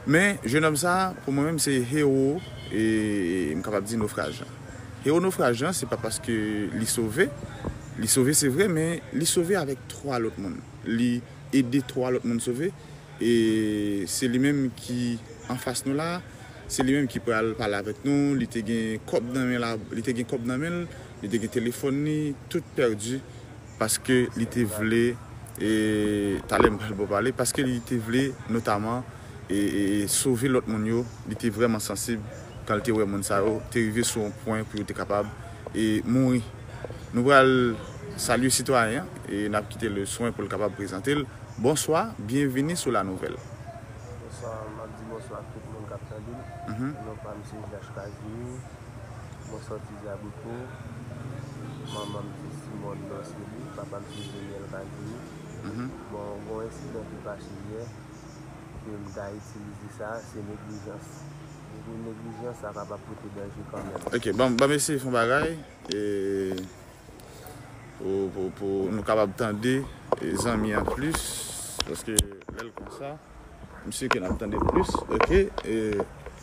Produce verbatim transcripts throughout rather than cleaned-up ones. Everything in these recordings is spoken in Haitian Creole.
Men, jennonm sa a, pou mwen menm, se ewo, e, m kapab di nofraj lan. Ewo nofraj lan, se pa paske li sove. Li sove, se vre, men li sove avèk twa lòt moun. Li ede twa lòt moun sove. E se li menm ki anfas nou la. Se li menm ki pral pale avèk nou. Li te gen kòb nan men la, li te gen kòb nan men l, li te gen telefòn li, tout pèdi. Paske li te vle, e, talè m pral ba w pale, paske li te vle notaman, e, e, e sove lòt moun yo, li te vrèman sansib kan l te wè moun sa yo te rive sou yon pwen pou yo te kapab, e, mouri. Nou pral salye sitwayen an, e n ap kite le swen pou l kapab prezante l. Bonswa, byenvini sou La Nouvelle. Bonswa, m ap di bonswa ak tout moun k ap tande m. Mhm. Non pa m se Jach Kazimi. Mwen sòti Djabouto. Manman m se Simòn Dorcely, papa m se Zeniel Kazimi. Mhm. Bon, gen yon ensidan ki pase yè, ke m ta itilize sa, se neglijans. Pou neglijans, sa kapab pote danje kanmenm. Ok, ban, ban m eseye fè yon bagay, e, pou, pou, pou nou kapab tande, e, zanmi an plis, paske lè l konsa, m si ke n ap tande plis, ok, e,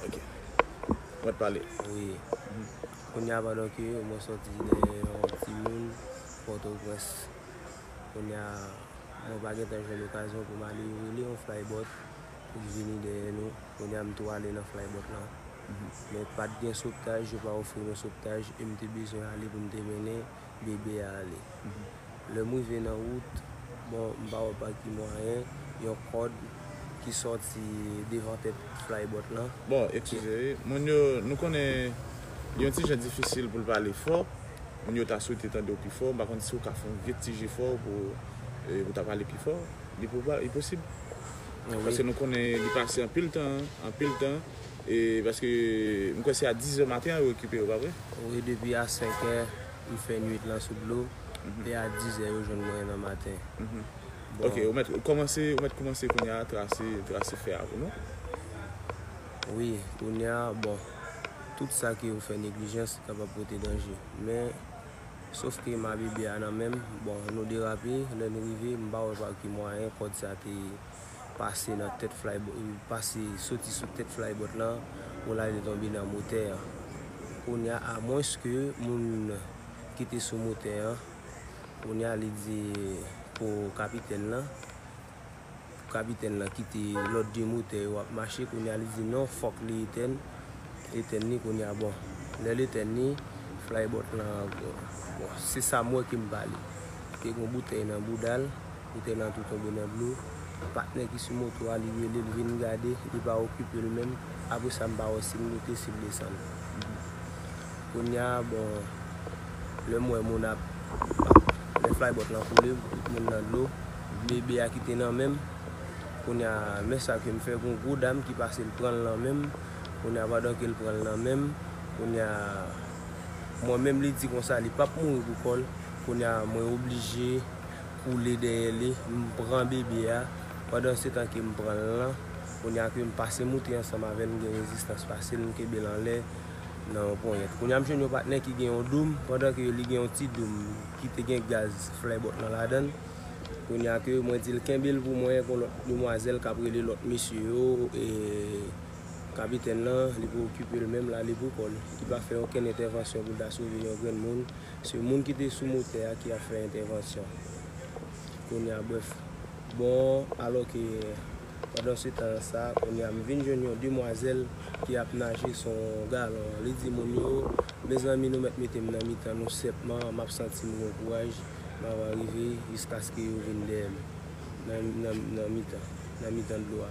ok. Mwen pale. Wi. Kounye a, pandan ke mwen sòti dèyè yon timoun Pòtoprens, kounye a, mwen pa gentan jwenn okazyon pou m ale rele yon flybot pou l vini dèyè nou. Kounye a, m tou ale nan flybot lan. Mhm. Men pa t gen sovtaj, yo pa ofri nou sovtaj, e m te bezwen ale pou m te mennen bebe a ale. Mhm. Lè m rive nan wout, bon, m pa wè pa ki mwayen, yon kòd ki sòti devan tèt flybot lan. Bon, eskize, wi. Moun yo, nou konnen li yon ti jan difisil pou l pale fò. Moun yo ta swete tande w pi fò. M pa konn si w ka fè yon vye ti jefò pou, e, pou ta pale pi fò. Li pou, li posib. Wi. Paske nou konnen li pase anpil tan, anpil tan. E paske m kwè se a dizè maten an yo rekipere w, pa vre? Wi, depi a senkè, m fè nwit lan sou dlo. Mhm. E a dizè yo jwenn mwen nan maten. Mhm. Bon. Ok, ou mèt kòmanse, ou mèt kòmanse kounye a trase, trase fè a pou nou. Wi, kounye a, bon, tout sa ke ou fè neglijans kapab pote danje. Men, sof ke m a bebe a nan men m, bon, nou derape, lè nou rive, m pa wè pa ki mwayen kòd sa te pase nan tèt flybot, pase, soti sou tèt flybot lan, pou l ale tonbe nan motè an. Kounye a, amwenske moun ki te sou motè an, kounye a, li di pou kapitèn lan, pou kapitèn lan kite lòd de motè yo ap mache, kounye a, li di non, fòk li etèn, etèn li, kounye a, bon, lè l etèn li, flybot lan, bon, se sa m wè ke m pale. Te gen yon boutèy nan bouda l, boutèy lan tou tonbe nan dlo. Patnè ki sou moto a, li rele l vin gade, li pa okipe l menm. Apre sa, m pa wè si l moute, si l desann. Kounye a, bon, lè m wè moun ap, lè flybot lan koule, tout moun nan dlo, bebe a kite nan men m. Kounye a, men sa ke m fè, gon gwo dam ki pase, l pran l nan men m. Kounye a, pandan ke l pran l nan men m, kounye a, mwen menm, li di konsa, li p ap mouri pou kò l. Kounye a, mwen oblije koule dèyè li, m pran bebe a. Pandan se tan ke m pran l lan, kounye a ke m pase moute ansanm avè l, m gen rezistans pase l, m kenbe l anlè nan yon ponyèt. Kounye a, m jwenn yon patnè ki gen yon doum, pandan ke li gen yon ti doum ki te gen gaz flybot lan ladan l. Kounye a ke mwen di l kenbe l pou mwen, gon lòt demwazèl k ap rele lòt mesye yo, e kapitèn lan, li pa okipe l menm, l ale pou kò l. Li pa fè okenn entèvansyon pou l ta sove yon grenn moun. Se moun ki te sou motè a ki ap fè entèvansyon. Kounye a, brèf. Bon, alò ke, pandan se tan sa, kounye a, m vin jwenn yon demwazèl ki ap naje sou yon galon. Li di moun yo, mezanmi, nou mèt mete m nan mitan nou sèpman, m ap santi m gon kouraj, m ap rive jiskaske yo vin dèyè m nan, nan, nan mitan, nan mitan dlo a.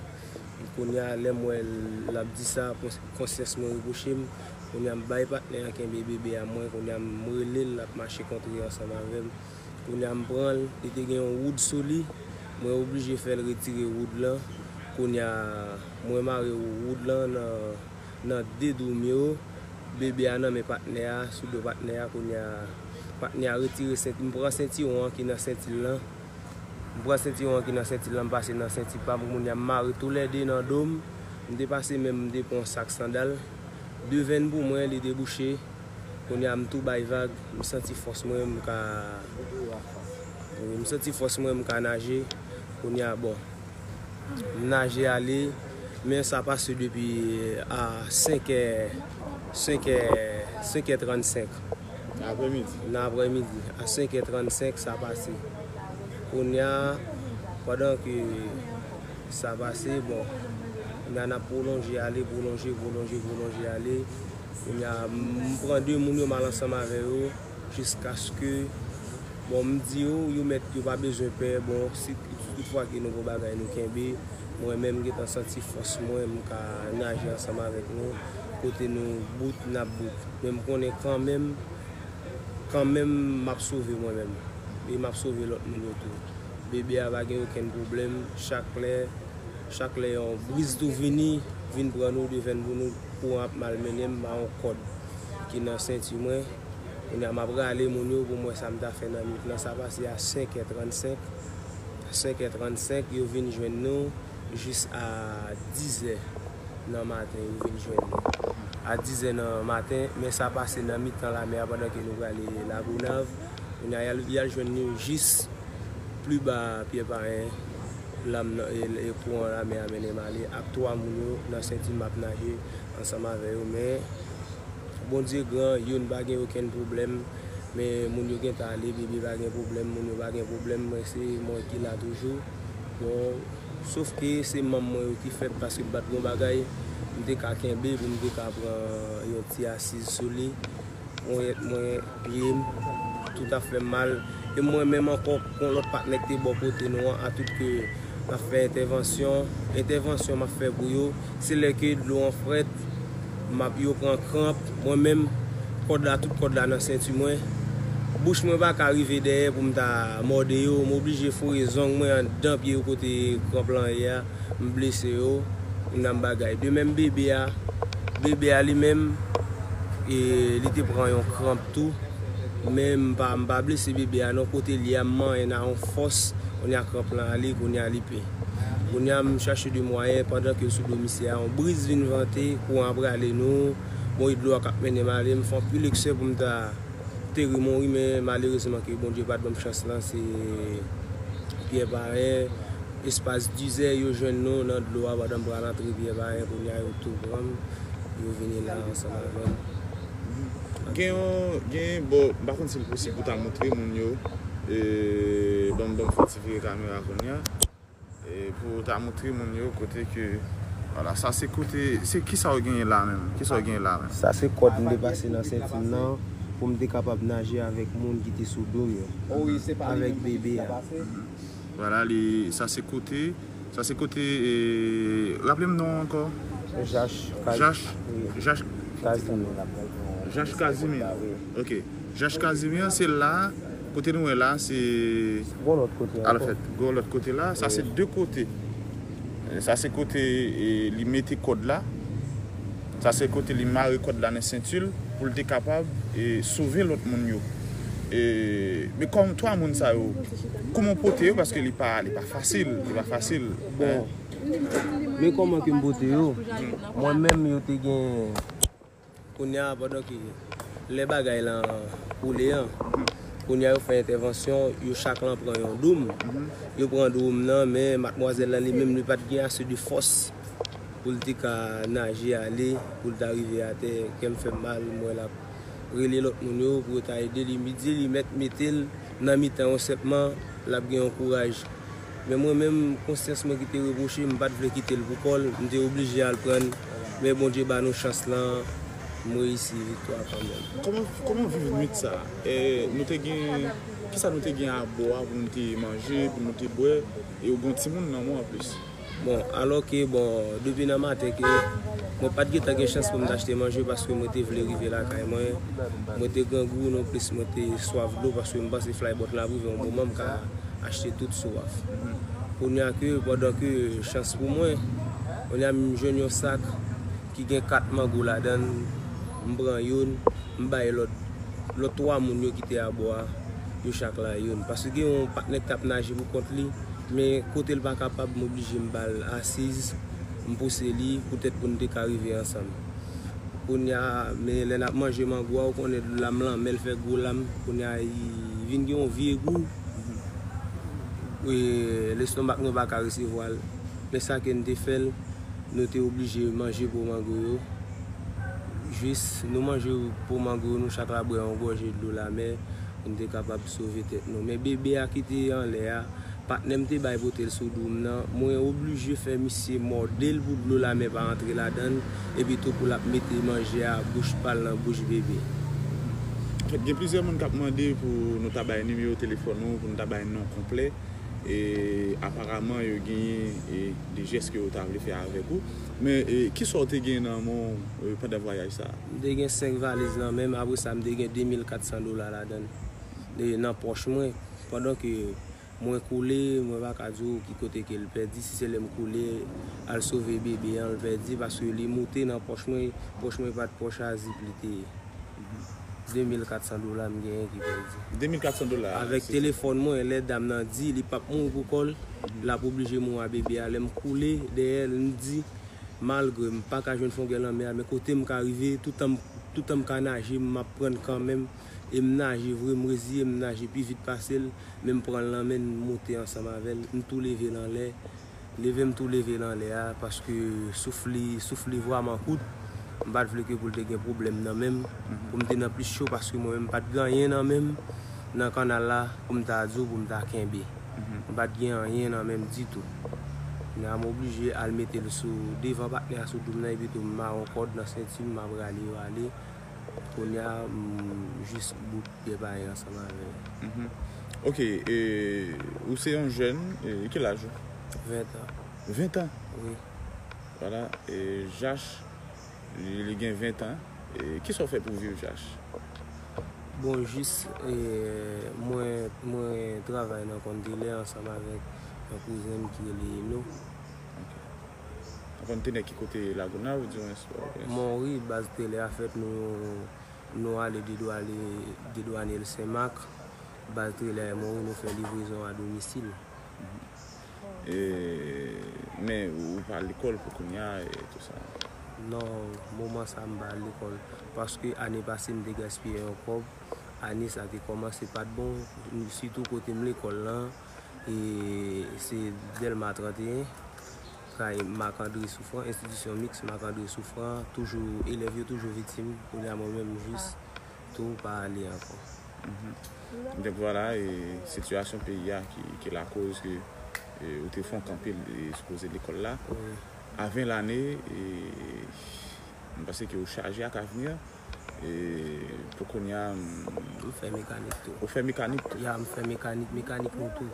Kounye a, lè m wè l ap di sa, kons-, konsyans mwen repwoche m. Kounye a, m bay patnè an kenbe bebe a mwen. Kounye a, m rele l, l ap mache kontre ansanm avè m. Kounye a, m pran l, li te gen yon woud sou li. Mwen oblije fè l retire woud lan. Kounye a, mwen mare woud lan nan, nan de doum yo. Bebe a nan men patnè a, sou do patnè a. Kounye a, patnè a retire senti, m pran sentiwon an ki nan senti l lan. M pran sentiwon an ki nan senti l lan, m pase nan senti pa m. Kounye a, m mare toulède nan do m. M te pase menm, m te pran yon sak sandal. De venn pou mwen, li debouche. Kounye a, m tou bay vag. M santi fòs mwen, m ka, wi, m santi fòs mwen, m ka naje. Kounye a, bon, m naje ale. Men sa pase depi a senk è, senk è, senk è trannsenk. Aprèmidi. Nan aprèmidi, a senk è trannsenk, sa pase. Kounye a, pandan ke sa pase, bon, kounye a n ap pwolonje ale, pwolonje, pwolonje, pwolonje ale. Kounye a, m pran de moun yo, m al ansanm avè yo, jiskaske, bon, m di yo, yo mèt, yo pa bezwen pè. Bon, si toutfwa ke nou gon bagay, nou kenbe. Mwen menm, m gentan santi fòs mwen, m ka naje ansanm avèk nou. Kote nou bout, n ap bout. Men m konnen kanmenm, kanmenm, m ap sove mwen menm. E m ap sove lòt moun yo tou. Bebe a pa gen okenn pwoblèm. Chak lè, chak lè yon briz tou vini, vin pran nou, devenn pou nou, kouran ap malmennen m a yon kòd ki nan senti mwen. Kounye a, m ap rale moun yo pou m wè sa m ta fè nan nwit lan. Sa pase a senk è trannsenk. Senk è trannsenk, yo vin jwenn nou jis a dizè nan maten, yo vin jwenn nou. A dizè nan maten, men sa pase nan mitan lamè a pandan ke nou prale Lagonav. Kounye a, y al, y al jwenn nou jis pli ba Pyè Payen, la m nan, e, e kouran lamè a mennen m ale ak twa moun yo nan senti m ap naje ansanm avè yo, men Bondye gran, youn pa gen okenn pwoblèm, men moun yo gentan ale, bebe pa gen pwoblèm, moun yo pa gen pwoblèm, mwen se mwen ki la toujou. Bon, sof ke se manm mwen yo ki fèb paske m pa t gon bagay, m te ka kenbe pou m te ka pran yon ti asiz sou li. Ponyèt mwen, pye m, tout ap fè m mal. E mwen menm ankò, gon lòt patnè ki te bò kote nou an, atout ke m ap fè entèvansyon. Entèvansyon m ap fè pou yo, se lè ke dlo an frèt, m ap, yo pran kranp. Mwen menm, kòd la, tout kòd la nan senti mwen. Bouch mwen pa ka rive dèyè pou m ta mòde yo. M oblije foure zong mwen anndan pye yo kote kranp lan ye a. M blese yo, m nan bagay. De menm bebe a, bebe a li menm, e, li te pran yon kranp tou. Men m pa, m pa blese bebe a non, kote l ye a, m manyen nan yon fòs, kounye a kranp lan ale, kounye a li pe. Kounye a m chache de mwayen, pandan ke l sou do misye a, yon briz vin vante, kouran ap rale nou, bon, e dlo a k ap mennen m ale, m fè anpil eksè pou m ta te ri mouri, men malerezman ke Bondye pa t ban m chans lan, se Pyè Payen, espas dizè, yo jwenn nou nan dlo a pandan m pral antre Pyè Payen, kounye a yo tou pran m, yo vini la ansanm avè m. Gen yon, gen, bon, m pa konn si l posib pou ta montre moun yo, e, ban m, ban m fè ti vire kamera kounye a. E pou ta montre moun yo kote ke, vwala, sa se kote, se kisa w genyen la menm? Kisa w genyen la menm? Sa se kòd m te pase nan senti m nan pou m te kapab naje avèk moun ki te sou do m yo. Avèk bebe a. Vwala, li, sa se kote, sa se kote, e, raple m non ankò? Jach Kaz-, Jach, wi. Jach Kazimye. Jach Kazimye. Wi. Ok. Jach Kazimye, se la, kote nou wè la, se gon lòt kote ankò. Alfèt, gon lòt kote la, sa se de kote. E, sa se kote, e, li mete kòd la. Sa se kote li mare kòd la nan senti l pou l te kapab, e, sove lòt moun yo. E, men kòm twa moun sa yo, kòman w pote yo? Paske li pa, li pa fasil, li pa fasil. Bon, men kòman ke m pote yo? Mwen menm, yo te gen Kounye a, pandan ke lè bagay lan koule an, kounye a yo fè entèvansyon, yo chak lan pran yon doum. Yo pran doum nan, men madmwazèl lan li menm, li pa t gen ase de fòs pou l te ka naje ale, pou l ta rive atè. Kè m fè m mal, m wè l ap rele lòt moun yo pou yo ta ede li. M di li mèt mete l nan mitan yo senpman, l ap gen yon kouraj. Men mwen menm, konsyans mwen ki te repwoche m, m pa t vle kite l pou kò l, m te oblije al pran l. Men Bondye ba nou chans lan, m reyisi viktwa kanmenm. Kòman, kòman w viv nwit sa a? E, nou te gen, kisa nou te gen abò a pou nou te manje, pou nou te bwè, e w gen yon timoun nan men w anplis? Bon, alò ke, bon, depi nan maten ke mwen pa t gentan gen chans pou m t achte manje paske mwen te vle rive lakay mwen. Mwen te grangou, nonplis mwen te swaf dlo paske m panse flybòt lan ap rive yon moman m ka achte tout swaf. Kounye a ke, pandan ke chans pou mwen, kounye a m jwenn yon sak ki gen kat mango ladan l, m pran youn, m bay lòt, lòt twa moun yo ki te abò a, yo chak la youn. Paske gen yon patnè k t ap naje pou kont li, men kote l pa kapab, m oblije m ba l asiz, m pouse li, poutèt pou n te ka rive ansanm. Kounye a, men lè n ap manje mango a, ou konnen lam lan, men l fè gwo lam, kounye a, li vin gen yon vye gou. E, lestomak nou pa ka resevwa l. Men sa ke n te fè l, Nou te oblije manje po mango yo. Jis nou manje po mango yo, nou chak la bwè yon gòje dlo lamè pou n te kapab sove tèt nou. Men bebe a ki te anlè a, patnè m te bay pote l sou do m nan, mwen oblije fè misye mòde l pou dlo lamè pa antre ladan l, epi tou pou l ap mete manje a bouch pa l nan bouch bebe. Anfèt, gen plizyè moun k ap mande pou nou ta bay nimewo telefòn ou, pou nou ta bay non konplè. E aparaman, yo genyen e, de jès ke yo ta vle fè avèk ou. Men e, kisa w te gen nan men w e, pandan vwayaj sa a? M te gen senk valiz nan men m, apre sa m te gen de mil kat san dola ladan l, e, nan pòch mwen. Pandan ke mwen koule, mwen pa ka di w ki kote ke l pèdi, si se lè m koule al sove bebe an l pèdi, paske li moute nan pòch mwen, pòch mwen pa t pòch a zip li te ye. De mil kat san dola m genyen ki pèdi. De mil kat san dola. Avèk telefòn mwen, lè dam nan di li p ap mouri pou kò l, l ap oblije mouri a bebe a. Lè m koule dèyè l, m di, malgre m pa ka jwenn fongè lanmè a, men kote m ka rive, toutan m, toutan m ka naje, m ap pran l kanmenm. E m naje vre, m reziye m naje pi vit pase l, men m pran l nan men l, m moute ansanm avè l, m tou leve l anlè. Leve m tou leve l anlè a, paske souf li, souf li vrèman kout. M pa t vle ke pou l te gen pwoblèm nan men m, pou m te nan plis cho, paske mwen menm m pa t gen anyen nan men m nan kannal la pou m ta di w pou m ta kenbe. M pa t gen anyen nan men m ditou. Kounye a m oblije al mete l sou devan patnè a sou do m nan, epi tou m mare yon kòd nan senti m, m ap rale yo ale. Kounye a m jis bout gen pay ansanm avè l. Ok, e, ou se yon jèn, e, ki laj ou? Ven tan. Ven tan? Wi. Vwala, e, Jach, li, li gen ven tan. E, kisa w fè pou w viv, Jach? Bon, jis, e, mwen, mwen travay nan kòn telè ansanm avèk yon kouzen m ki rele Eno. Nan kòn telè ki kote Lagonav, di mwen? Mori, baz telè a fèt nou Nou ale dedwane, dedwane L Senmak, baz trelè Mori, nou fè livrezon a domisil. E, men ou pa lekòl pou kounye a e tou sa? Non, moman sa m pa al lekòl. Paske ane pase m te gaspiye yon kòb. Ane sa te kòmanse pa t bon, sitou kote m lekòl lan. E se Dèlma trannteyen, kay Marc André Souffrant, enstitisyon miks Marc André Souffrant, toujou, elèv yo toujou viktim, kounye a mwen menm m jis tou pa ale ankò. Donk vwala, e sitiyasyon peyi a ki, ki lakoz ke e, ou te fè yon kanpe e, sou koze lekòl la. A ven lane, e, m panse ke ou chaje ak avni an. E, pou kounye a, m, M fè mekanik tou. Ou fè mekanik tou? Ya, m fè mekanik, mekanik moto.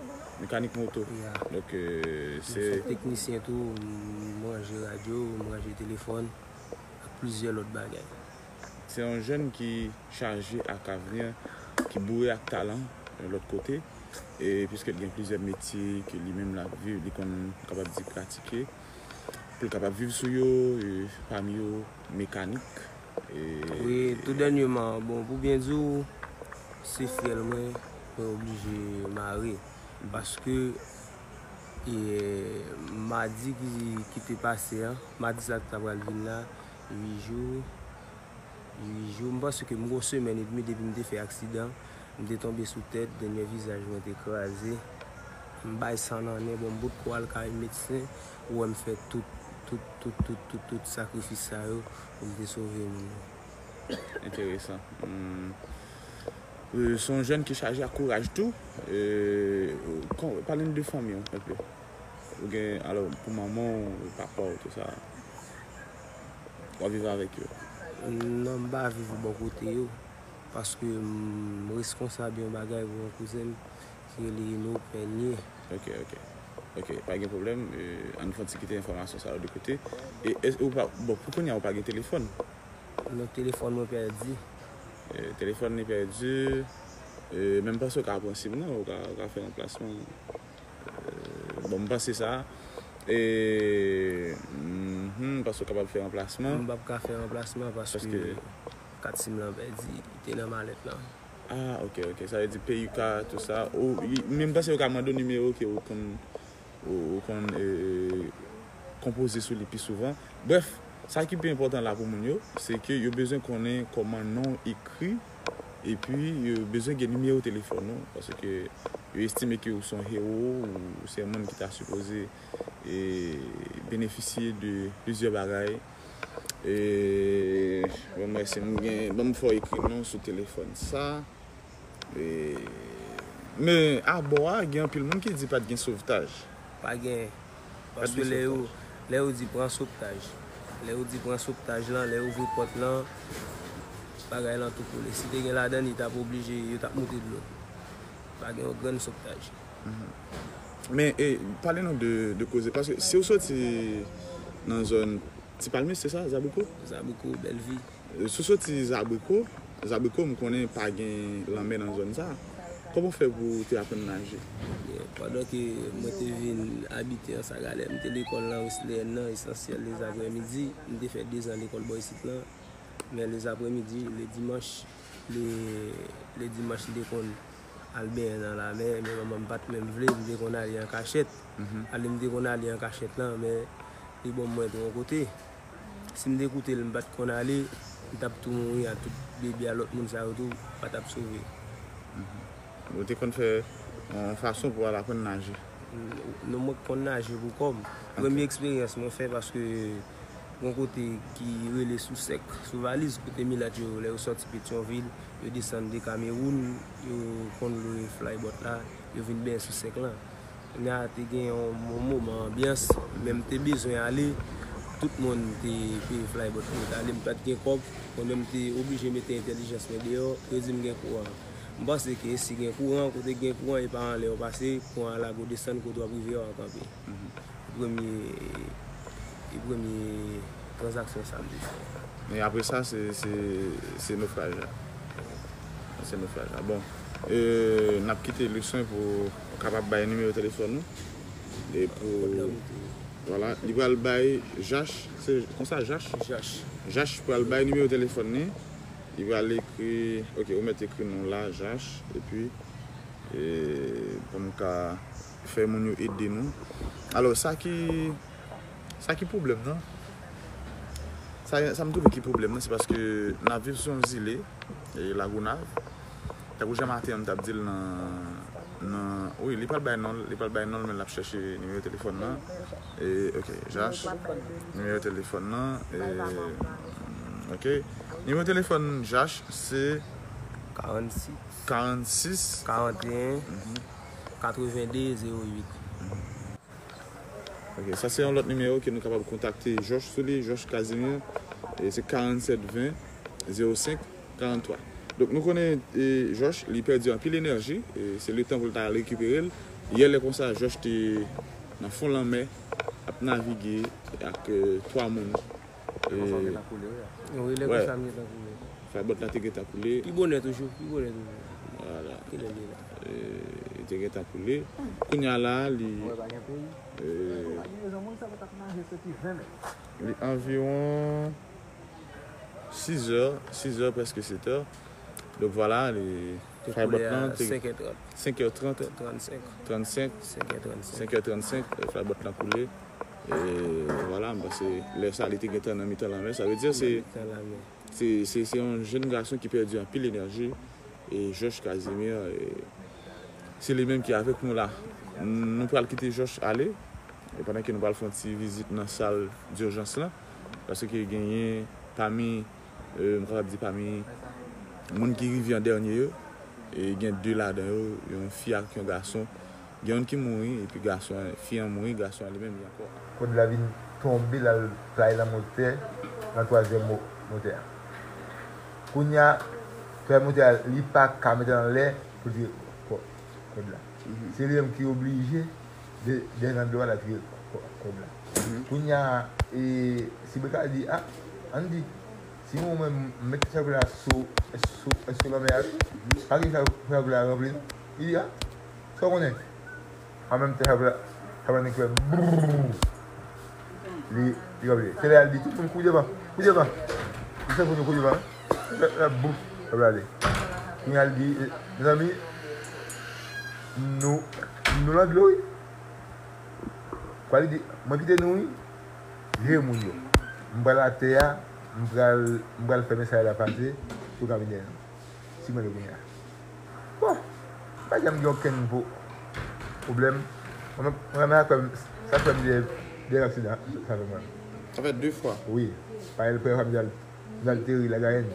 Mekanik moto? Ya. Donk, e, M se fè teknisyen tou, m ranje radyo, m ranje telefòn, ak plizyè lòt bagay. Se yon jèn ki chaje ak avni, ki boure ak talan yon lòt kote. E piske l gen plizyè metye ke li menm l ap viv, li konn, nou kapab di, pratike, pou l kapab viv sou yo, e pami yo mekanik. E... Wi, tou dènyèman, bon, pou byen di w, se fyèl mwen, mwen oblije mare. Paske, e, madi ki, ki te pase an, madi sa ki ta pral vin la, uit jou, uit jou, m panse ke m gen yon semèn edmi depi m te fè aksidan, m te tonbe sou tèt, dènyè vizaj mwen te kraze, m bay san nan nen, bon, m potko al kay medsen, ou wè m fè tout, tout, tout, tout, tout, tout sakrifis sa yo pou m te sove moun yo. Enteresan. Hmm. E, se yon jèn ki chaje ak kouraj tou. E, kon, pale n de fanmi w enpe. Ou gen, alò, pou manman w, papa w, tou sa, w ap viv avèk yo? Non, m pa viv bò kote yo, paske m reskonsab yon bagay pou yon kouzen m ki rele Eno Pènye. Ok, ok. Ok, pa gen pwoblèm. E, ann fè yon ti kite enfòmasyon sa yo de kote. E, e, ou pa, bon, pou kounye a, ou pa gen telefòn? Non, telefòn mwen pèdi. E, telefòn li pèdi. E, men m panse w ka pran sim nan, ou ka, ou ka fè ranplasman. E, bon, m panse sa. E, mhm, m panse w kapab fè ranplasman. M p ap ka fè ranplasman paske kat sim lan pèdi. Li te nan malèt lan. Ah, ok, ok. Sa vle di P U K, tou sa. Ou, men m panse yo ka mande w nimewo ke ou konn, ou, ou konn, e, konpoze sou li pi souvan. Brèf, sa ki pi enpòtan la pou moun yo, se ke yo bezwen konnen kòman non w ekri Epi, yo bezwen gen nimewo telefòn ou, paske yo estime ke ou se yon hewo, ou se yon moun ki ta sipoze e, benefisye de plizyè bagay. E, ban m wè si m gen, ban m fè w ekri non sou telefòn sa. E, men abò a, gen anpil moun ki di pa t gen sovtaj. Pa gen. Paske lè yo, lè yo di pran sovtaj, lè yo di pran sovtaj lan, lè yo ouvri pòt lan, bagay lan tou koule. Si te gen ladan, li t ap oblije, yo t ap moute dlo. Pa gen yon grenn sovtaj. Men, e, pale nou de, de koze, paske si w soti nan zòn Ti Palmis, se sa, Zabriko? Zabriko, Bèlvi. Si w soti Zabriko, Zabriko, m konnen pa gen lanmè nan zòn sa. Kòman w fè pou w te aprann naje? Byen, pandan ke mwen te vin abite Anse à Galets, m te lekòl nan Wesleyèn nan, esansyèl lezaprèmidi. M te fè dezan lekòl bò isit lan. Men lezaprèmidi, le dimanch, le, le dimanch, m te konn al benyen nan lamè, men manman m pa t menm vle, m te konn ale an kachèt. Ale m te konn ale an kachèt lan, men li ban m mwen tou yon kote. Si m te koute l, m pa t konn ale, m t ap tou mouri a tout bebe a lòt moun sa yo tou pa t ap sove. Ou te konn fè yon fason pou w al aprann naje? Non, mwen konn naje pou kò m. Premye eksperyans mwen fè, paske gon kote ki rele Sou Sèk, sou Valiz, kote milat yo, lè yo sòti Petyonvil, yo desann de Kamewoun, yo konn lwe flybòt la, yo vin benyen Sou Sèk lan. Kounye a te gen yon mo-, moman anbyans, men m te bezwen ale, tout moun te peye flybòt pou yo t ale, m pa t gen kòb, mwen menm m te oblije mete entèlijans mwen deyò, yo di m gen kouran. M panse ke si gen kouran, kote gen kouran, e pa anlè yo pase, kouran lage w desann kote w ap rive a, w kanpe. Premye, e premye tranzaksyon sa m te fè. E apre sa, se, se, se nofraj la. Se nofraj la. Bon, e, n ap kite Luswen pou w kapab bay nimewo telefòn nou. E pou, vwala, li pral bay Jach, se konsa, Jach? Jach. Jach pral bay nimewo telefòn li. Li pral ekri, ok, ou mèt ekri non la, Jach, epi, e, pou m ka fè moun yo ede nou. Alò, sa ki, sa ki pwoblèm nan? Sa, sa m twouve ki pwoblèm nan, se paske n ap viv sou yon zile, e, Lagonav. Tankou Jean Martin an, m t ap di l nan, nan, wi, li pral bay non l, li pral bay non l, men l ap chèche nimewo telefòn nan. E, ok, Jach, nimewo telefòn nan, e, ok. Nimewo telefòn Jach, se karannsis, karannsis, karanteyen, katrevenn de, zewo uit. Ok, sa se yon lòt nimewo ke nou kapab kontakte Jòch sou li, Jòch Casimir, e se karannsèt ven, zewo senk, karanntwa. Donk, nou konnen, e, Jòch, li pèdi anpil enèji, e se letan pou l ta al rekipere l. Yè lè konsa, Jòch te nan fon lanmè, ap navige ak, e, twa moun. Lè konsa w gentan koule, wi. Wi, lè konsa m gentan koule. Flybòt la te gentan koule. Pi bonè toujou, pi bonè toujou. Vwala. Kilè l ye la? E, li te gentan koule. Kounye a la, li, e, li anviwon sizè, sizè, prèske setè. Donk, vwala, li, flybòt lan te senkè trant. Senkè trant. Trannsenk. Trannsenk. Senkè trannsenk. Senkè trannsenk, e, flybòt lan koule. E vwala, m panse lè sa, li te gentan nan mitan lanmè. Sa vle di, se, se, se, se yon jèn gason ki pèdi anpil enèji. E Jòch Casimir, e, se li menm ki avèk nou la. Nou pral kite Jòch ale, e pandan ke nou pral fè yon ti vizit nan sal dijans lan, paske genyen pami, e, m kapab di pami moun ki rive an dènye yo, e gen de ladan yo, yon fi ak yon gason. Gen youn ki mouri, epi gason an, fi an mouri, gason an li menm, li ankò. Kòd la vin tonbe, l al play nan motè, nan twazyèm mo-, motè a. Kounye a, twazyèm motè a, li pa ka mete l anlè pou l tire kò-, kòd la. Se li menm ki oblije de-, desann dlo a, l al tire kò-, kòd la. Kounye a, e, Sibrika di, a, ann di, si mwen, mwen, m met chapel la sou, sou, sou lanmè a, pa gen chapel la ranpli. Li di, a, sa w konnen? An menm tan, chapel la, chapel la ki fè brrrr. Li, li ranpli. Se lè l di, tout moun kouri devan, kouri devan. Li fè pou nou kouri devan. Lè, lè, bouf, chapel la ale. Kounye a, li di, e, mezanmi, nou, nou nan dlo, wi. Kwa li di, mwen kite nou, wi. Jere moun yo. M pral atè a, m pral, m pral fè mesaj la pase sou kamyonèt. Ti mwen kounye a. Bon, pa janm gen okenn po- pwoblèm. Mwen menm, mwen menm, sa fè m, sa fè m de, de aksidan, sa fè mwen. Sa fè de fwa? Wi. Parèy premye fwa m te al, m te al teri Lagayèn.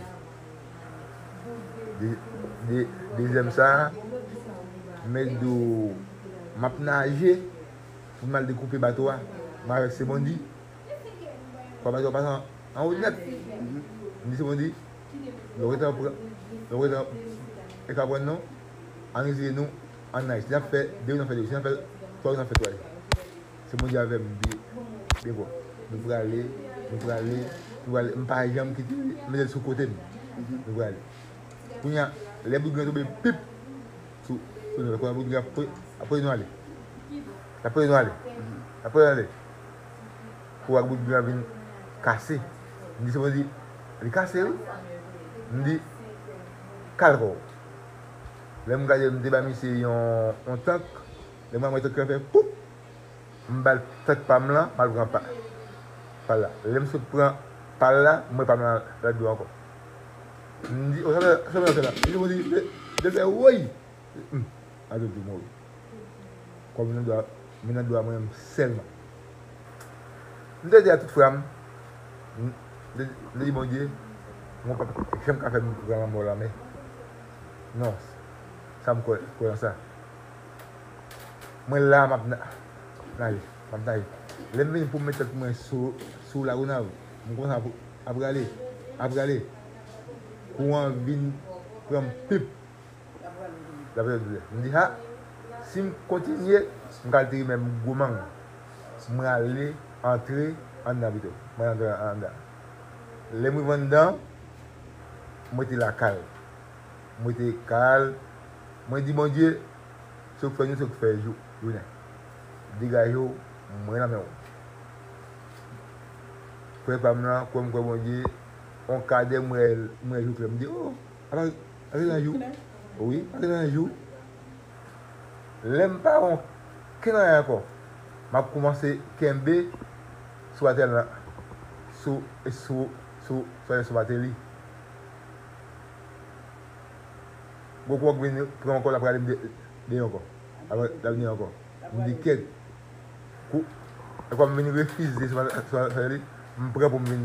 De, de, dezyèm sa, mwen di w, m ap naje pou m al dekoupe bato a. Mwen avèk Semondi. Fwa bato a pase an, anwo nèt. M di Semondi, lè w gentan pran, lè w gentan e ka pran non, ann retire nou, ann naje. Si n ap fè de, nou fè de. Si n ap fè twa, nou fè twa. Semondi avè m byen, byen fò. Nou prale, nou prale, nou prale. M pa janm kite l, m mete l sou kote m. Nou prale. Kounye a, lè bout grenn tonbe, pip! Sou, sou nou, lè bout grenn ap pote nou ale. L ap pote nou ale. L ap pote nou ale. Kou ak bout grenn vin kase. M di Semondi, li kase wi. M di, kal kò w. Lè m gade, m te ba misye yon, yon tank. Lè m wè tank lan fè poup! M ba l tank pa m lan, m al pran pa, pal la. Lè m sot pran pal la, m wè pa m lan ladan dlo ankò. M di, o, sa fè, sa fè, sa fè la. Li di, li di, li fè, woy! Hmm. Atò di mwen wi. Kòm nan dlo a, men nan dlo a mwen menm sèlman. M te di a tout frè m, m te, m te di Bondye, mwen p ap janm ka fè m pran lanmò lanmè. Non, sa m kwè, kwè nan sa. Mwen la, m ap na-, naje, m ap naje. Lè m vin pou m met tèt mwen sou, sou Lagonav, m kòmanse ap, ap rale, ap rale. Kouran vin pran m pip. L ap rale doulè. M di, ha, si m kontinye, m ka al teri menm gwo mang. Mwen ale antre anndan pito. Mwen antre anndan. Lè m rive anndan, mwen te la kal. Mwen te kal. Mwen di Bondye, se ou k fè nwit, se ou k fè jou, jounen. Degaje w, mwen nan men w. Frè pa m lan, kwè m kwè Bondye, on kadè mwen, mwen jou klè. M di, o, apa, apa nan jou. Wi, apa nan jou. Lè m pa wè okenn anyen ankò, m ap kòmanse kenbe sou atè lan, sou, sou, sou, sou, sou atè li. Gwo kou ap vin pran ankò, l ap rale m de, de ankò. L ap, l ap vini ankò. M di kèt. Kou, e kòm m vin refize sou, sou, sou li, m pran pou m vin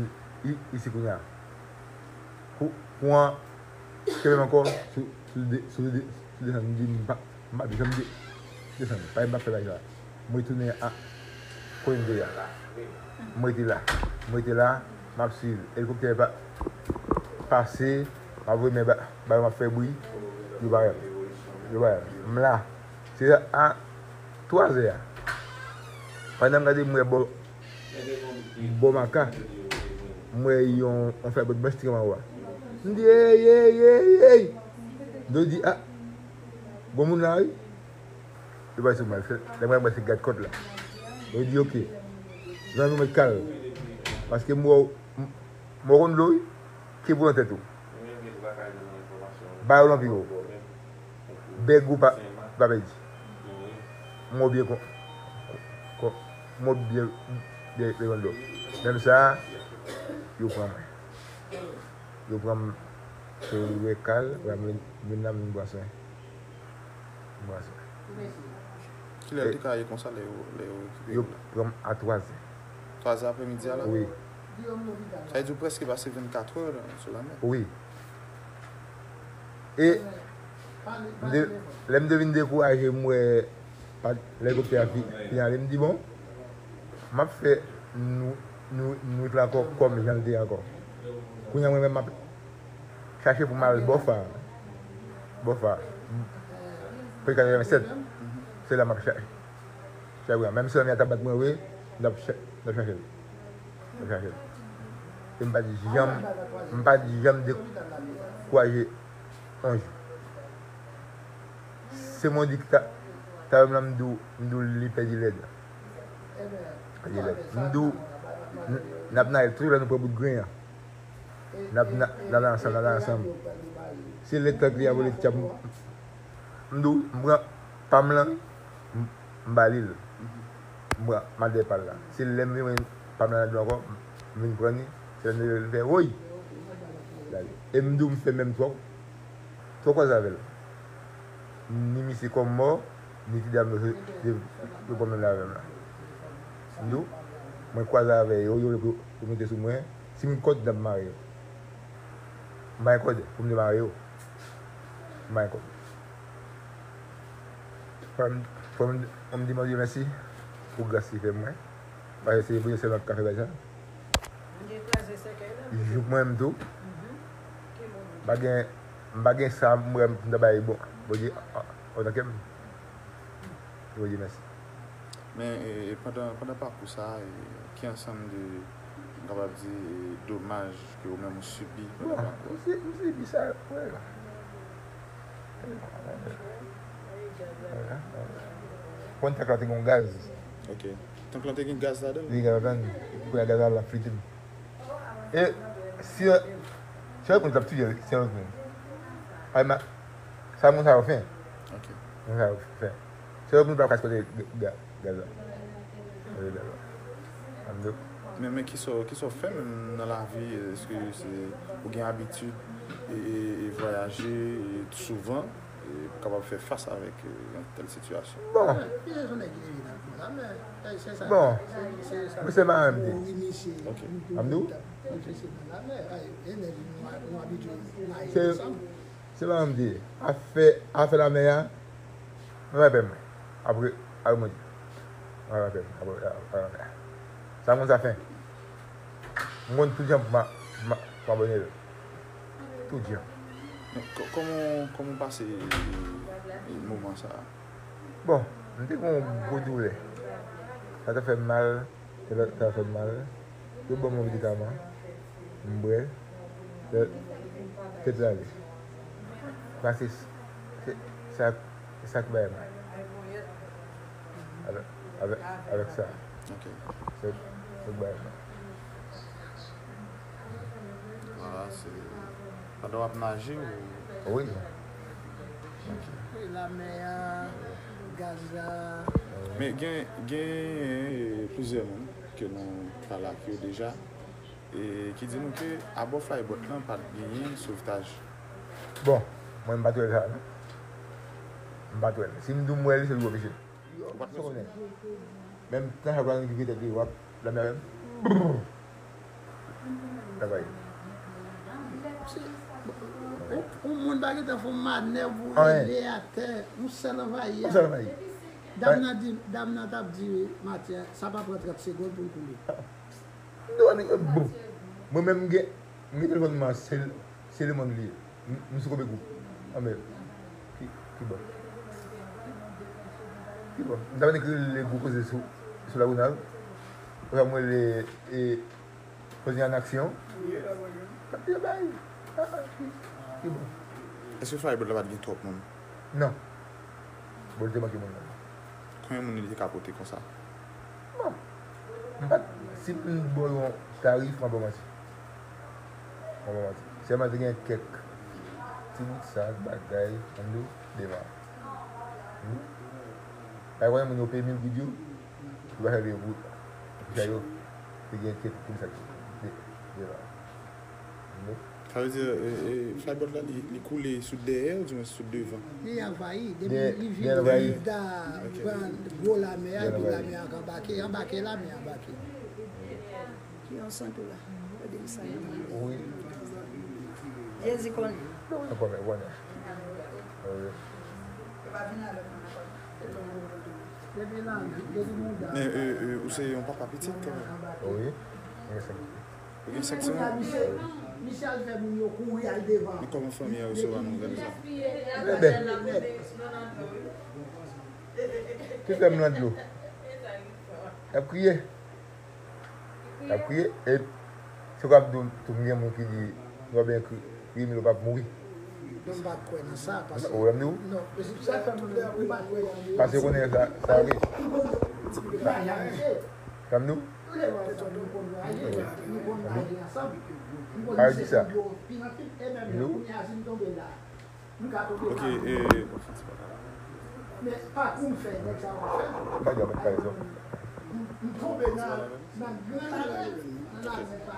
i-, isi kounye a. Kou, kou an, kenbe m ankò sou, sou de, sou de, sou desann, m di m pa, m pa desann, m di, desann, pa m pa fè bagay sa. M retounen a kote m te ye a. M rete la. M rete la. M ap swiv. Elikoptè pa, pase. M ap voye men ba, ba yo, m ap fè bri. Yo pa wè m. Yo pa wè m. M la. Se a twa zè a. Pandan m gade, m wè bò, bò Maka. M wè yon, yon fèy bòt blanch trè anwo a. M di, ey, ey, ey, ey! M di, a, gon moun la, wi. Yo bay sou mwen, lè mwen mwen se gad kòt la. Yo di, oke. Zanmi mwen kal. Paske m wè w, m, m wè w konn dlo, wi. Ki pou nan tèt ou. Ba yo lanpi yo. Bèg ou pa, pa pèdi. M wè w byen kon, kon, m wè w byen, byen, byen konn dlo. Menm sa, yo pran mwen. Yo pran m, yo wè kal, yo vin, vin nan m vin pran swen. Mwen se. Kilè l te ka ye konsa lè yo, lè yo rekipere w la? Yo pran m a twa zè. Twa zè aprèmidi a la? Wi. Sa vle di w prèske pase vennkat è sou lanmè. Wi. E m te, lè m te vin dekouraje, m wè pa, elikoptè a fi-, fin ale, m di, bon, m ap fè nou, nou, nwit la ankò kòm jan l te ye ankò. Kounye a mwen menm m ap chache pou m al Bòfa. Bòfa. Pwen katrevennsèt. Se la m ap chache. Chache pou m al. Menm si lanmè a t ap bat mwen vre, m t ap cha-, m t ap chache l. M t ap chache l. E m pa t janm, m pa t janm dekouraje yon jou. Se mwen di ki ta, ta wè m la, m di w, m di w li pèdi lèd. Pèdi lèd. M di w, n, n ap naje tout lè nou pran bout grenn an. N ap, n ap, n ap ansanm, n ap ansanm. Se lè tank li a vole tchap, m, m di w, m pran pa m lan, m, m ba li l. M pran, m al dèyè pa l la. Se lè m vin wè pa m lan nan dlo ankò, m vin pran li. Se lè m vin fè, woy! Gade. E m di w, m fè menm twòp. Mwen kwaze avè l. Ni misye kòm mò, ni ti dam yo se, se, se pwoblèm la avè m la. M di w, mwen kwaze avè yo, yo vle pou, pou mete sou mwen. Si m gen kòd, n ap mare yo. M pa gen kòd pou m te mare yo. M pa gen kòd. Fò m, fò m, fò m di Bondye mèsi pou gras li fè mwen. Paske se Bondye sèlman ki ka fè bagay sa. Jouk mwen menm tou. M pa gen, m pa gen sa m wè m ta bay bon, Bondye, an, an, antanke m. Bondye mèsi. Men, e, e pandan, pandan pakou sa a, e, ki ansanm de, m kapab di, e, domaj ke ou menm ou sibi pandan pakou a? M si-, m sibi sa, wè. Konn tank la te gen gaz. Ok. Tank lan te gen gaz ladan l? Te gen gaz ladan l. Kounye a gaz la, l ap flite m. E si, si yo konn t ap touye l, si yo konn. Ay, ma, sa moun sa yo fè. Ok. Moun sa yo fè. Si yo konn pa kas kote ga-, gaz la. Kote gaz la. Ann do. Men, men kisa, kisa w fè menm nan lavi? Èske se, ou gen abitid e, e, e vwayaje, e, souvan, e, pou kapab fè fas avèk, e, yon tèl sitiyasyon? Bon. Ki rezon nèg li nan la mè? Bon. Mwen se maranm de. Ok. Ann di w? Se, se maranm de. Afè, afè lamè a, mwen pa pè mwen. Apre, apre mwen di. Mwen pa pè mwen. Apre, apre lamè a. Sa moun sa fè. Mwen konn tout jan pou ma, ma, pou m abòne l. Tout jan. Men kò-, kòman, kòman w pase, e, e, moman sa a? Bon, m te gen yon gwo doulè. Sa te fè m mal. Tèt la, tèt la fè m mal. Yo ban m yon medikaman. M bwè. Tèt, tèt la ale. Paske s-, se, sa, se sa k bay mal. Avèk, avèk, avèk sa. Ok. Se, se sa k bay mal. Ah, se pandan w ap naje ou? Wi. Ok. Wi, lamè a, gaz la. Men gen, gen, e, plizyè moun ke nou pale ak yo deja, e ki di nou ke abò flybòt lan pa t genyen sovtaj. Bon, mwen m pa t wè sa, non. M pa t wè l. Si m di w m wè l, se l wè mesye. Ou pa t wè sa? Menm tan sa pral rive tèt li, w ap, lamè a menm. Brrr. Travay. Se, yon, yon moun pa gentan fè yon manèv pou rele atè, yon sèl anvayi a. Yon sèl anvayi. Dam nan di, dam nan t ap di maten an, sa pa pran trant segonn pou l koule. Non, bon. Mwen menm, m gen, m gen telefòn mwen, se, se lemonn li ye. M, m sou kobe gwoup. Anben, ki, ki bò? Ki bò? M ta vin ekri le gwo koze sou, sou Lagonav. Konsa mwen le, e, koze an aksyon. K ap pye bay. Ah, ki, ki bò? Èske flybòt la pa t gen twòp moun? Non. Bon, li te manke moun nan. Konbyen moun li te ka pote konsa? Bon, m pa t, si m ba w yon tarif, m ap ba w manti. M ap ba w manti. Sèlman te gen kèk ti bout sak, bagay, ann di w, devan. Hmm? Pa gen moun yo peye mil goud yo, yo pa fè peye pou, pou sa yo. Te gen kèk ti bout sak de-, devan. Ann di w. Sa vle di, e, e, flybòt la, li, li koule sou dèyè, oudimwen sou devan? Li anvayi, depi li vin da, pran gwo lamè a, epi lamè a anbake, anbake, lamè a anbake. Ki ansanm tou la? Gade m sa yo. Wi. Jezi konnen. Ou konnen, ou konnen. Wi. Depi la, depi mouda. Men, e, e, ou se yon papa pitit kanmenm? Wi. Mwen se Ou gen senk semenn? Misye al fè moun yo kouri al devan. Men kòman fanmi an resevwa nouvèl sa? Trè byen. Ki fè m nan dlo. Y ap kriye. Y ap kriye. E se w ap di w tou, m gen moun ki di, nou pa byen kri-, kriye, men yo p ap mouri. Non, m pa kwè nan sa, paske. Ou wè m di w? Non, men se sa k fè m, m pa kwè nan sa. Paske yo konnen sa, sa vre. Sa m di w? Al di sa. Yo. Ok, e, bon, sa se pa grave.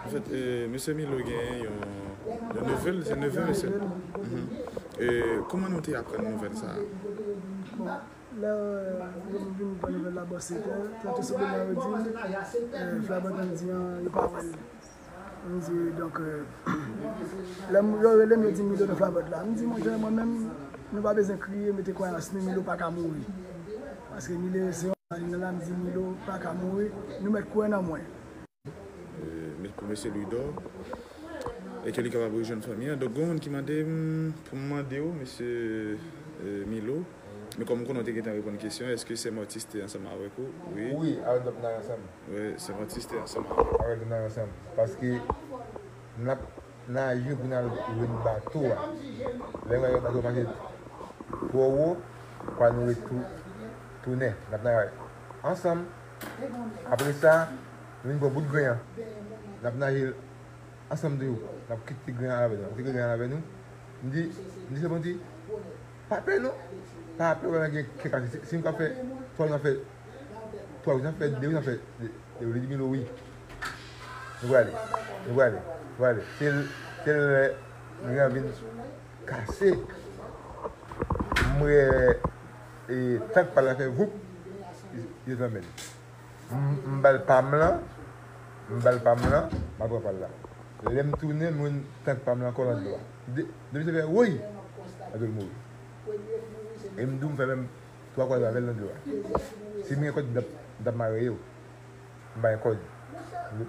Anfèt, e, mesye Milo gen yon, yon nevè l, se nevè mesye. Mhm. E, kòman nou te aprann nouvèl sa a? Bon, lè nou vin pran nouvèl la bò sèt è, tantò sou demen yo di m, e, Flabòt Andy an, yo pa wè l. M di, donk, e, lè m, yo rele m, yo di m Milo nan Flabòt la. M di, monchè, mwen menm, nou pa bezwen kriye, mete kwayans nou, Milo pa ka mouri. Paske Milo se yon, li nan la, m di, Milo pa ka mouri, nou mèt kwè nan mwen. E, pou mesye Louidor, e ke li kapab rejwenn fanmi an. Donk, gen yon moun ki mande m pou m mande w, mesye, e, Milo, men kòm m konnen w te gentan reponn kesyon, èske Sè Mòtis te ansanm avèk ou? Wi. Wi, Harold Dopnar ansanm. Wi, Sè Mòtis te ansanm avèk ou. Harold Dopnar ansanm. Paske n ap naje pou n al jwenn bato a. Lè n wè bato a pase twò wo, kwa nou ret tou-, tounen, n ap naje ansanm. Apre sa, nou vin pran bout grenn an. N ap naje ansanm toujou. N ap kite grenn an avè nou. N ap kite grenn an avè nou. M di, m di, se bon, di, pa pè non. Pa pè, w gen kè kase. Si, si m ka fè, twa, m ka fè, twa, m ka fè, de, m ka fè, de, de, de, de, de, wi. Nou prale. Nou prale. Nou prale. Se l, se lè grenn an vin kase. M wè, e, tank pa l la fè voup. Yo tanmen. M, m ba l pa m lan, m ba l pa m lan, m al pran pa l la. Lè m tounen, m wè tank pa m lan ankò nan dlo a. De, depi se fè, woy! Nan dlo l mouri. E m di w m fè menm twa kwazè avè l nan dlo a. Si m gen kòd, m t ap, m t ap mare yo. M pa gen kòd. M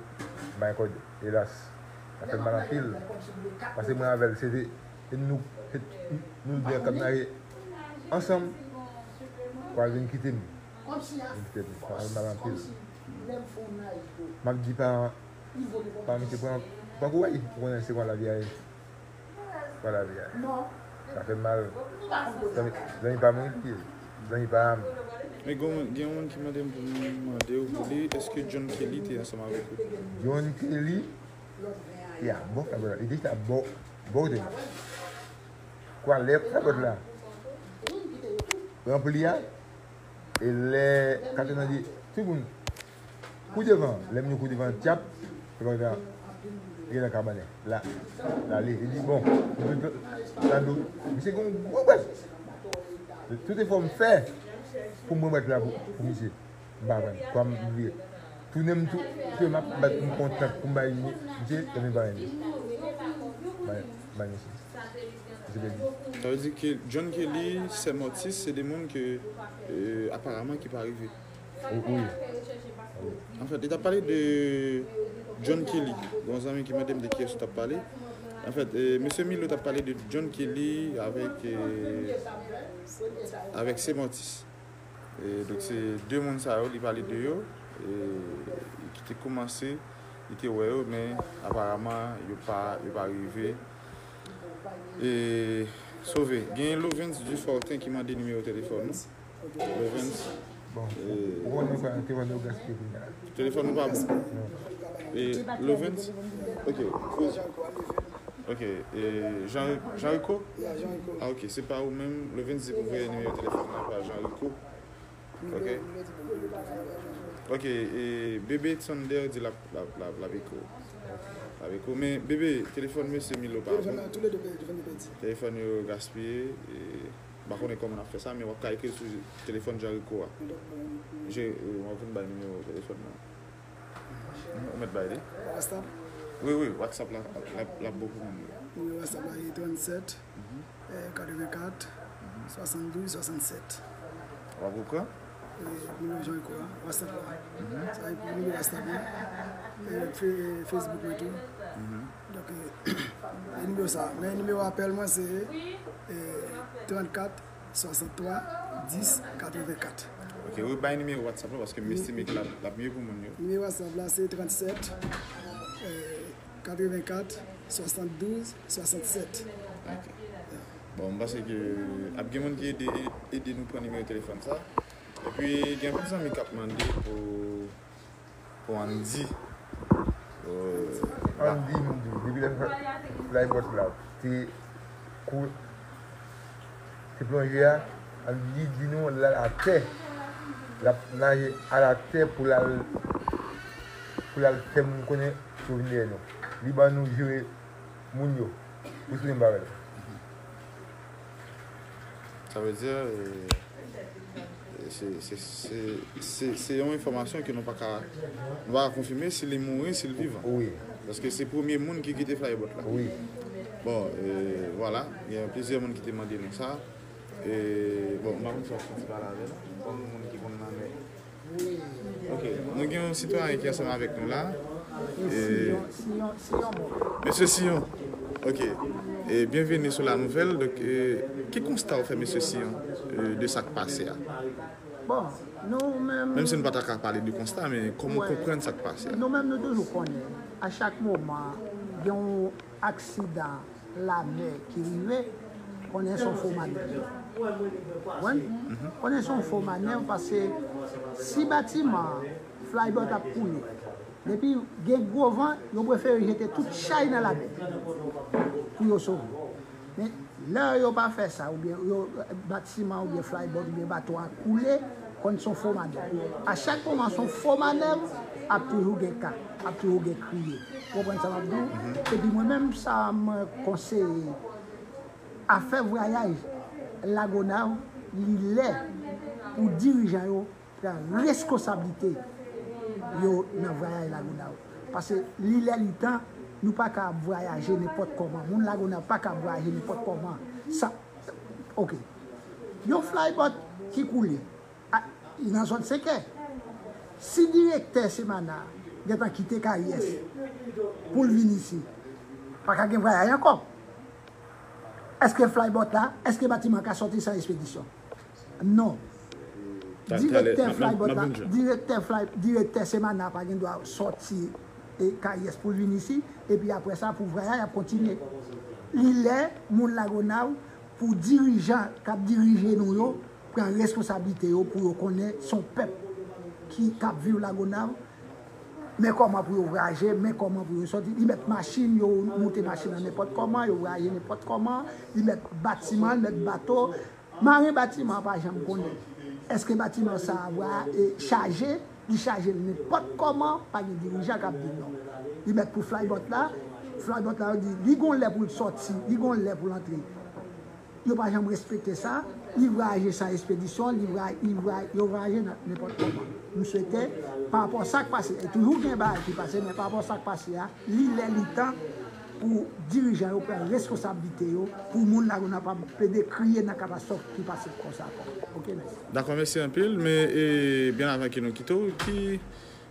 pa gen kòd. Elas. Sa fè m mal anpil. Paske mwen avè l, se te, se nou, se nou de k ap naje ansanm. Kwa l vin kite m. Vin kite m. Sa fè m mal anpil. M ap di pa, pa misye pran, pran kouraj. Ou konnen se kwa lavi a ye. Kwa lavi a ye. Sa fè m mal. Zanmi, zanmi pa mwen li ye. Zanmi pa m. Men gen yon, gen yon moun ki mande m pou m mande w pou li, èske John Kelly te ansanm avèk ou? John Kelly, ya, bò Flabòt la. Li te chita bò, bò kote m. Kwa lè Flabòt la ranpli a, e lè Katrina di, tout moun, kou devan, lè m di kou devan, tchap, se pa gen nan kabanè. La, l ale, li di, bon, misye gen yon gwo bwèt. Tout efò m fè pou m pran bwèt la pou, pou misye. M pa pran, kwa m vire. Tounen m tou, ke m ap bat m kontan pou m bay misye, lè m pa renmen. Bay, bay misye. Misye pèdi. Sa vle di ke John Kelly, Sè Mòtis, se de moun ke, e, aparaman ki pa rive. Wi, wi. Anfèt, li t ap pale de John Kelly. Gon zanmi ki mande m de kiyès ou t ap pale. Anfèt, e, mesye Milo t ap pale de John Kelly avèk, e, avèk Sè Mòtis. E, donk, se de moun sa yo, li pale de yo, e, ki te kòmanse, li te wè yo, men aparaman, yo pa, yo pa rive. E, sove, gen Lovens Dufortin ki mande nimewo telefòn ou. Lovens. Bon, e, ou konnen sa, telefòn yo gaspiye kounye a. Telefòn ou pa bon. Non. E, Lovens? Ok, poze. Ok, e, Jean, Jean Rico? Ya, Jean Rico. Ah, ok, se pa ou menm. Lovens di pou voye nimewo telefòn nan pa Jean Rico. Ok. Ok, e, Bebe Thunder di l ap, l ap, l ap, l ap ekri w. L ap ekri w. Men, Bebe, telefòn mesye Milo pa bon. Telefòn yo gaspiye. E, m pa konnen kòman n ap fè sa, men w ap ka ekri l sou telefòn Jean Rico a. Je, e, w ap vin bay nimewo telefòn nan. Ou mèt bay li. WhatsApp? Wi, wi, WhatsApp la, la, la bon pou moun yo. Nimewo WhatsApp la se trannsèt, e, katrevenkat, swasanndouz, swasannsèt. W ap repran? E, nimewo Jean Rico a, WhatsApp la. Sa e pou nimewo WhatsApp mwen. E, fe-, e, Facebook mwen tou. Donk, e, e nimewo sa. Men nimewo apèl mwen se, e, trannkat, swasanntwa, dis, katrevenkat. Ok, wi, bay nimewo WhatsApp la, paske m estime ke l ap, l ap mye pou moun yo. Nimewo WhatsApp la se trannsèt, e, katrevenkat, swasanndouz, swasannsèt. Ok. Bon, m panse ke ap gen moun ki ede, ede nou pran nimewo telefòn sa. Epi, gen anpil zanmi k ap mande pou Pou Andy. Euh, Andy, m di w, depi lè Flybot la te kou-, te plonje a, Andy di nou l al atè. L ap naje al atè pou l al, pou l al fè moun konnen yo vin dèyè nou. Li ban nou jere moun yo. Ou sou menm bagay la. Sa vle di, e, se, se, se, se, se yon enfòmasyon ke nou pa ka, nou pa ka konfime si li mouri, si li vivan. Wi. Paske se premye moun ki kite flybot la. Wi. Bon, e, vwala, gen plizyè moun ki te mande nou sa. E, bon, m pa konn si w ap santi pale avè l, kòm moun ki konn nan men. Ok, nou gen yon sitwayen ki ansanm avèk nou la. E, Siyon, Siyon, Siyon Mò. Mesye Siyon. Ok. E, byenveni sou La Nouvelle. Donk, e, ki konsta w fè, mesye Siyon, e, de sa k pase a? Bon, nou menm, menm si nou pa ta ka pale de konsta, men kòman w konprann sa k pase a? Nou menm, nou toujou konnen, a chak moman, gen yon aksidan lamè ki rive, konnen se yon fo manèv. Konprann? Konnen se yon fo manèv, paske si batiman, flybot ap koule, depi gen gwo van, yo prefere jete tout chay nan lamè pou yo sove. Men lè yo pa fè sa, oubyen yo, batiman oubyen flybot oubyen bato a koule, konn se yon fo manèv. A chak moman se yon fo manèv, ap toujou gen ka, ap toujou gen kriye. Ou konprann sa m ap di w? Epi mwen menm, sa mwen konseye, afè vwayaj Lagonav, li lè pou dirijan yo pran reskonsablite yo nan vwayaj Lagonav. Paske li lè li tan, nou pa ka ap vwayaje nenpòt kòman. Moun Lagonav pa ka ap vwayaje nenpòt kòman. Sa, ok. Yon flybot ki koule, a, nan zòn Senkè. Si direktè Semana gentan kite Kayès pou l vin isi, pa ka gen vwayaj ankò. Èske flybot la, èske batiman ka sòti san espedisyon? Non. Direktè flybot la, direktè fly, direktè Semana pa gen dwa sòti, e, Kayès pou l vin isi, epi apre sa, pou vwayaj ap kontinye. Li lè moun Lagonav, pou dirijan k ap dirije nou yo, pran reskonsablite yo pou yo konnen se yon pèp ki, k ap viv Lagonav, men kòman pou yo vwayaje, men kòman pou yo sòti. Li mèt machin, yo moute machin nan nenpòt kòman, yo vwayaje nenpòt kòman, li mèt batiman, li mèt bato. Maren batiman an pa janm konnen. Èske batiman sa a va, e, chaje? Li chaje l nenpòt kòman, pa gen dirijan k ap di l non. Li mèt pou flybot la, flybot la, yo di, li gon lè pou l sòti, li gon lè pou l antre. Yo pa janm respekte sa, li vwayaje san espedisyon, li vwa-, li vwa-, yo vwayaje nan nenpòt kòman. M swete, pa rapò sa k pase, e toujou gen bagay ki pase, men pa rapò sa k pase a, li lè li tan pou dirijan yo pran reskonsablite yo, pou moun Lagonav pa plede kriye nan katastwòf ki pase konsa ankò. Ok, mèsi. Dakò, mèsi anpil, men, e, byen avan ke nou kite w, ki,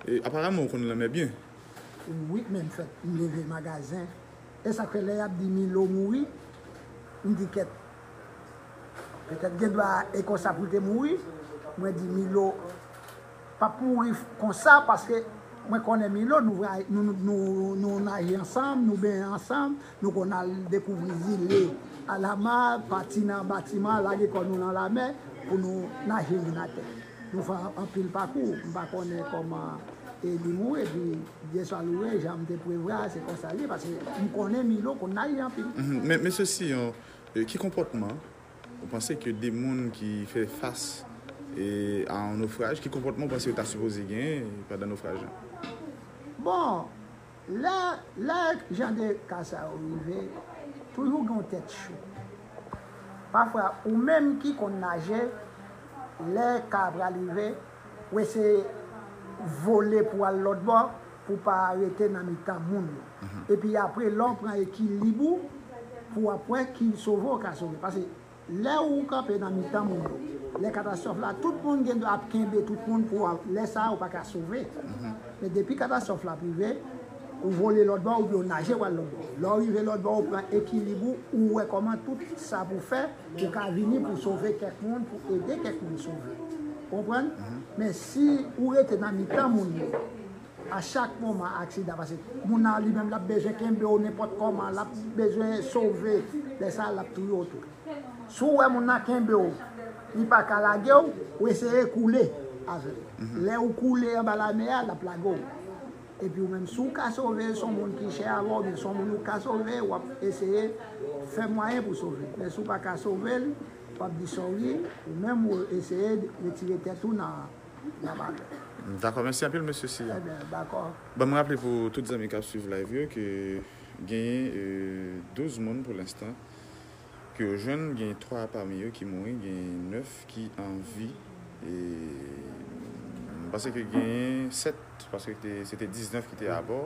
e, aparaman ou konn lanmè byen. Wi, men m fèt, m leve magazen. E sa k fè lè y ap di Milo mouri, m di kèt. Petèt gen dwa e konsa pou l te mouri. Mwen di Milo p ap mouri konsa, paske mwen konnen Milo, nou, nou, nou, nou naje ansanm, nou benyen ansanm, nou konn al dekouvri zile Alamar, pati nan batiman, lage kò nou nan lamè pou nou naje vin atè. Nou fè anpil pakou, m pa konnen kòman, e, li mouri, epi Dye swa louwe, jan m te prevwa, se konsa l ye, paske m konnen Milo konn naje anpil. Mhm. Men, mesye Siyon, e, ki konpòtman ou panse ke de moun ki fè fas, e, a yon nofraj, ki konpòtman ou panse yo ta sipoze genyen pandan nofraj lan? Bon, lè, lè jan de ka sa yo rive, toujou gen yon tèt cho. Pafwa, ou menm ki konn naje, lè ka a pral rive, ou eseye vole pou al lòt bò, pou w pa rete nan mitan moun yo. Mhm. Epi apre, lè w pran ekilib ou, pou w ap wè ki sove w ka sove. Paske lè ou kanpe nan mitan moun yo, lè katastwòf la, tout moun gen dwa ap kenbe tout moun pou w ap, lè sa a, ou pa ka sove. Mhm. Men depi katastwòf la ap rive, ou vole lòt bò, oubyen ou naje w al lòt bò. Lè w rive lòt bò, ou pran ekilib ou, ou wè kòman tout sa pou fè, ou ka vini pou sove kèk moun, pou ede kèk moun sove. Konprann? Mhm. Men si ou rete nan mitan moun yo, a chak moman aksidan, paske moun nan li menm l ap bezwen kenbe w nenpòt kòman, l ap bezwen sove, lè sa a l ap touye w tou. Si w wè moun nan kenbe w, li pa ka lage w, ou eseye koule avè l. Mhm. Lè ou koule anba lamè a, l ap lage w. Epi ou menm, si w ka sove, se yon moun ki chè avè w, oubyen se yon moun ou ka sove, w ap eseye fè mwayen pou sove. Men si w pa ka sove l, w ap di sorry, ou menm ou eseye retire tèt ou nan, nan bagay. Dakò, mèsi anpil, mesye Siya. Ebyen, dakò. Ban m raple pou tout zanmi k ap swiv live yo ke genyen, e, douz moun pou lenstan Yo jwenn, gen twa pami yo ki mouri, gen nèf ki an vi. E m panse ke gen sèt, paske te- se te diznèf ki te abò.